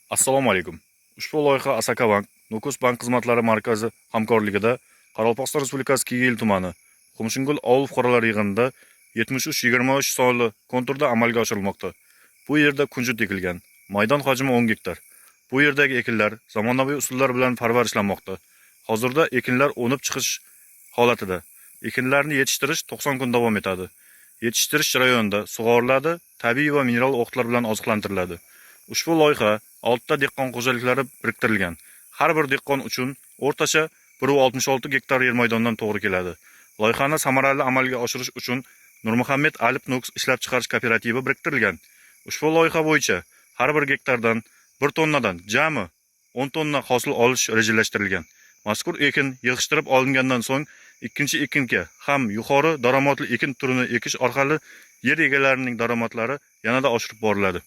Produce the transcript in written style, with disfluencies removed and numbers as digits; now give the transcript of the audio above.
Assalomu alaykum. Ushbu loyiha Asakabank, Nukus bank xizmatlari markazi hamkorligida Qoraqalpog'iston Respublikasi Kegeyli tumani, Xumshingul ovul fuqarolar yig'inida 7323 sonli konturda amalga oshirilmoqda. Bu yerda kunjut ekilgan. Maydon hajmi 10 gektar. Bu yerdagi ekinlar zamonaviy usullar bilan parvarishlanmoqda. Hozirda ekinlar o'nib chiqish holatida. Ekinlarni yetishtirish 90 kun davom etadi. Yetishtirish jarayonida sug'oriladi, tabiiy va mineral o'g'itlar bilan oziqlantiriladi. Ushbu loyiha 6 ta dehqon xo'jaliklari biriktirilgan. Har bir dehqon uchun o'rtacha 1.66 gektar yer maydonidan to'g'ri keladi. Loyihani samarali amalga oshirish uchun Nurmuhammed Alip Nukus ishlab chiqarish kooperativi biriktirilgan. Ushbu loyiha bo'yicha har bir gektardan 1 tonnadan jami 10 tonna hosil olish rejalashtirilgan. Mazkur ekin yig'ishtirib olingandan so'ng ikkinchi ekinga ham yuqori daromadli ekin turini ekish orqali yer egalarining daromadlari yanada oshirib boriladi.